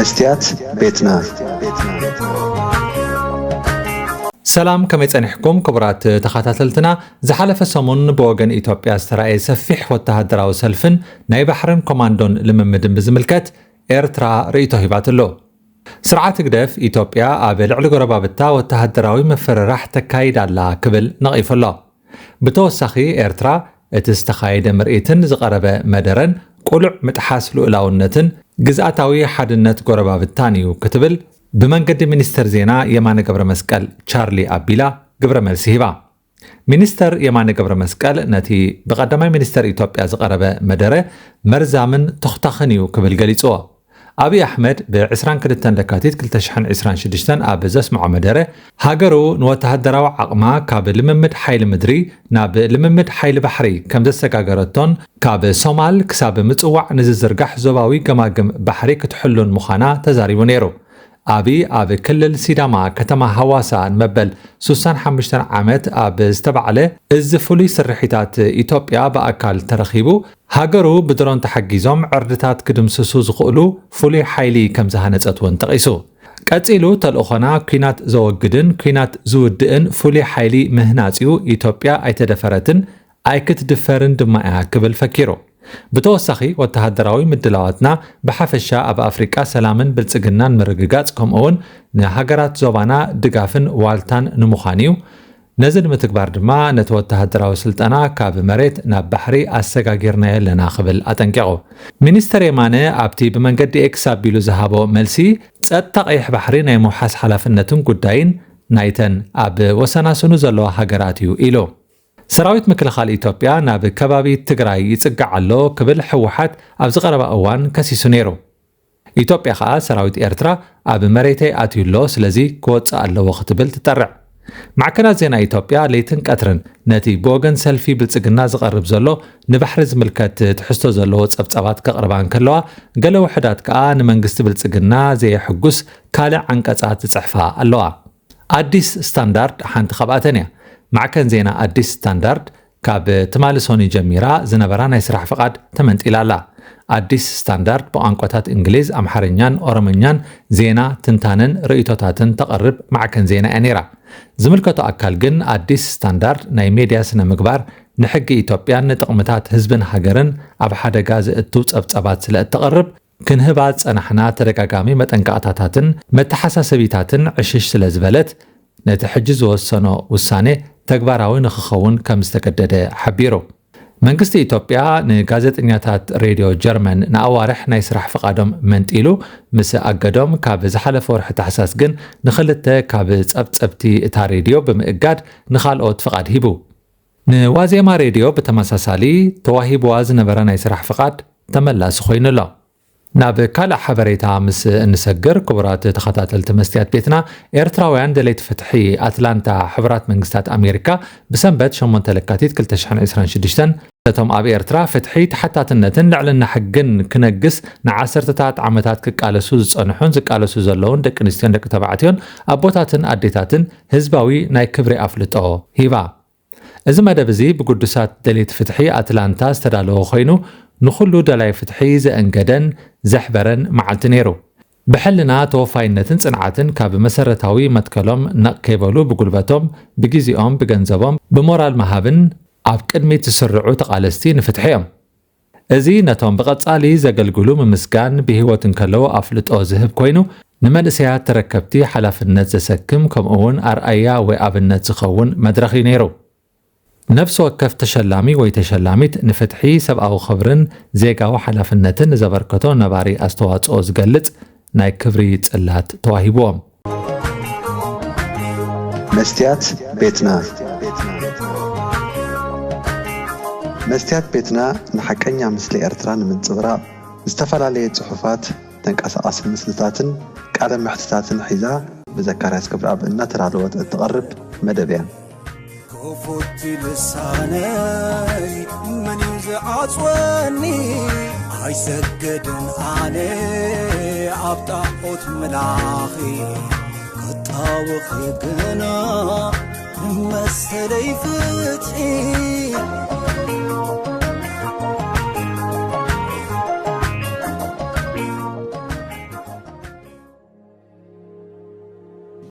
መስትያት ቤትና። ሰላም፣ ከመይ ጸኒሕኩም ክቡራት ተኸታተልትና? ዝሓለፈ ሰሙን ብወገን ኢትዮጵያ ዝተራእየ ሰፊሕ ወተሃደራዊ ሰልፍን ናይ ባሕርን ኮማንዶን ልምምድን ብዝምልከት ኤርትራ ርእይቶ ሂባትሎ። ስርዓት ህግደፍ፣ ኢትዮጵያ ኣብ ልዕሊ ጎረባብታ ወተሃደራዊ ምፍርራሕ ተካይድ ኣላ ክብል ነቒፉ ኣሎ። ብተወሳኺ፣ ኤርትራ እቲ ዝተኻየደ ምርኢትን ዝቐረበ መደረን ቅሉዕ ምጥሓስ ልኡላውነትን ግዝኣታዊ ሓድነት ጎረባብታን እዩ ክትብል ብመንገዲ ሚኒስተር ዜና የማነ ገብረ መስቀል ቻርሊ ኣቢላ ግብረ መልሲ ሂባ። ሚኒስተር የማነ ገብረ መስቀል ነቲ ብቐዳማይ ሚኒስተር ኢትዮጵያ ዝቐረበ መደረ መርዛምን ተኽታኽን እዩ ክብል ገሊጽዎ። ኣብይ ኣሕመድ ብ ዕስራን ክልተን ለካቲት ክልተ ሽሕን ዕስራን ሽዱሽተን ኣብ ዘስምዖ መደረ፣ ሃገሩ ንወተሃደራዊ ዓቕማ ካብ ልምምድ ሓይሊ ምድሪ ናብ ልምምድ ሓይሊ ባሕሪ ከም ዘሰጋገረቶን ካብ ሶማል ክሳብ ምጽዋዕ ንዝዝርጋሕ ዞባዊ ገማግም ባሕሪ ክትሕሉን ምዃና ተዛሪቡ ነይሩ። ኣብይ ኣብ ክልል ሲዳማ ከተማ ሃዋሳ ንመበል ሱሳን ሓሙሽተን ዓመት ኣብ ዝተባዕለ እዚ ፍሉይ ስርሒታት ኢትዮጵያ ብኣካል ተረኺቡ፣ ሃገሩ ብድሮን ተሓጊዞም ዕርድታት ክድምስሱ ዝኽእሉ ፍሉይ ሓይሊ ከም ዝሃነጸት እውን ጠቒሱ። ቀጺሉ፣ ተልእኾና ኲናት ዘወግድን ኲናት ዝውድእን ፍሉይ ሓይሊ ምህናጽ እዩ። ኢትዮጵያ ኣይተደፈረትን ኣይክትድፈርን ድማ እያ ክብል ፈኪሩ። ብተወሳኺ፣ ወተሃደራዊ ምድላዋትና ብሓፈሻ ኣብ ኣፍሪቃ ሰላምን ብልጽግናን ምርግጋጽ፣ ከምኡውን ንሃገራት ዞባና ድጋፍን ዋልታን ንምዃን እዩ። ነዚ ንምትግባር ድማ ነቲ ወተሃደራዊ ስልጠና ካብ መሬት ናብ ባሕሪ ኣሰጋጊርናዮ ኣለና ክብል ኣጠንቂቑ። ሚኒስተር የማነ ኣብቲ ብመንገዲ ኤክስ ኣቢሉ ዝሃቦ መልሲ፣ ጸጥታ ቀይሕ ባሕሪ ናይ ምውሓስ ሓላፍነትን ጉዳይን ናይተን ኣብ ወሰናስኑ ዘለዋ ሃገራት እዩ ኢሉ። ሰራዊት ምክልኻል ኢትዮጵያ ናብ ከባቢ ትግራይ ይጽጋዕ ኣሎ ክብል ህወሓት ኣብዚ ቀረባ እዋን ከሲሱ ነይሩ። ኢትዮጵያ ከኣ ሰራዊት ኤርትራ ኣብ መሬተይ ኣትዩ ኣሎ፣ ስለዚ ክወጽእ ኣለዎ ክትብል ትጠርዕ። ማዕከናት ዜና ኢትዮጵያ ለይትን ቀትርን ነቲ ብወገን ሰልፊ ብልጽግና ዝቐርብ ዘሎ ንባሕሪ ዝምልከት ትሕዝቶ ዘለዎ ጸብጻባት ከቕርባ እንከለዋ፣ ገለ ውሑዳት ከኣ ንመንግስቲ ብልጽግና ዘየሕጉስ ካልእ ዓንቀጻት ዝጽሕፋ ኣለዋ። ኣዲስ ስታንዳርድ ሓንቲ ካብኣተን እያ። ማዕከን ዜና ኣዲስ ስታንዳርድ ካብ ትማሊ ሰኑይ ጀሚራ ዝነበራ ናይ ስራሕ ፍቓድ ተመንጢላ ኣላ። ኣዲስ ስታንዳርድ ብቋንቋታት እንግሊዝ፣ ኣምሓርኛን ኦሮምኛን ዜና፣ ትንታነን ርእይቶታትን ተቕርብ ማዕከን ዜና እያ ነይራ። ዝምልከቶ ኣካል ግን ኣዲስ ስታንዳርድ ናይ ሜድያ ስነ ምግባር ንሕጊ ኢትዮጵያን ንጥቕምታት ህዝብን ሃገርን ኣብ ሓደጋ ዘእቱ ጸብጻባት ስለ እተቕርብ ክንህባ ዝጸናሕና ተደጋጋሚ መጠንቀቕታታትን መተሓሳሰቢታትን ዕሽሽ ስለ ዝበለት፣ ነቲ ሕጂ ዝወሰኖ ውሳኔ ተግባራዊ ንኽኸውን ከም ዝተገደደ ሓቢሩ። መንግስቲ ኢትዮጵያ ንጋዜጠኛታት ሬድዮ ጀርመን ንኣዋርሕ ናይ ስራሕ ፍቓዶም መንጢሉ ምስ ኣገዶም፣ ካብ ዝሓለፈ ወርሒ ታሕሳስ ግን ንኽልተ ካብ ጸብጸብቲ እታ ሬድዮ ብምእጋድ ንኻልኦት ፍቓድ ሂቡ። ንዋዜማ ሬድዮ ብተመሳሳሊ ተዋሂብዋ ዝነበረ ናይ ስራሕ ፍቓድ ተመላሲ ኮይኑ ኣሎ። ናብ ካልእ ሓበሬታ ምስ እንሰግር፣ ክቡራት ተኸታተልቲ መስትያት ቤትና፣ ኤርትራውያን ደለይቲ ፍትሒ ኣትላንታ ሕቡራት መንግስታት ኣሜሪካ ብሰንበት ሸሞንተ ለካቲት ክልተ ሽሕን ዕስራን ሽዱሽተን ነቶም ኣብ ኤርትራ ፍትሒ፣ ተሓታትነትን ልዕልና ሕግን ክነግስ ንዓሰርተታት ዓመታት ክቃለሱ ዝጸንሑን ዝቃለሱ ዘለውን ደቂ ኣንስትዮን ደቂ ተባዕትዮን ኣቦታትን ኣዴታትን ህዝባዊ ናይ ክብሪ ኣፍልጦ ሂባ። እዚ መደብ እዚ ብግዱሳት ደልይቲ ፍትሒ ኣትላንታ ዝተዳለወ ኮይኑ፣ ንኹሉ ደላይ ፍትሒ ዘእንገደን ዘሕበረን መዓልቲ ነይሩ። ብሕልና፣ ተወፋይነትን ጽንዓትን ካብ መሰረታዊ መትከሎም ነቕ ከይበሉ ብጉልበቶም፣ ብግዜኦም፣ ብገንዘቦም፣ ብሞራል ምሃብን ኣብ ቅድሚት ዝስርዑ ተቓለስቲ ንፍትሒ እዮም። እዚ ነቶም ብቐጻሊ ዘገልግሉ ምምስጋን፣ ብህይወት እንከለዉ ኣፍልጦ ዝህብ ኮይኑ፣ ንመንእሰያት ተረከብቲ ሓላፍነት ዘሰክም፣ ከምኡውን ኣርኣያ ወይ ኣብነት ዝኸውን መድረኽ እዩ ነይሩ። ነፍሲ ወከፍ ተሸላሚ ወይ ተሸላሚት ንፍትሒ፣ ሰብኣዊ ክብርን ዜጋዊ ሓላፍነትን ንዘበርከቶ ነባሪ ኣስተዋጽኦ ዝገልጽ ናይ ክብሪ ጽላት ተዋሂብዎም። መስትያት ቤትና። መስትያት ቤትና ንሓቀኛ ምስሊ ኤርትራ ንምንጽብራቕ ዝተፈላለየ ጽሑፋት፣ ተንቀሳቓሲ ምስልታትን ቃለ መሕትታትን ሒዛ ብዘካርያስ ክብረኣብ እናተዳለወት እትቐርብ መደብ እያ። ክፉት ልሳነይ መን እዩ ዝዓጽወኒ? ኣይሰግድን ኣነ ኣብ ጣዖት ምላኺ፣ ክጣወኺ ግና መሰለይ ፍትሒ።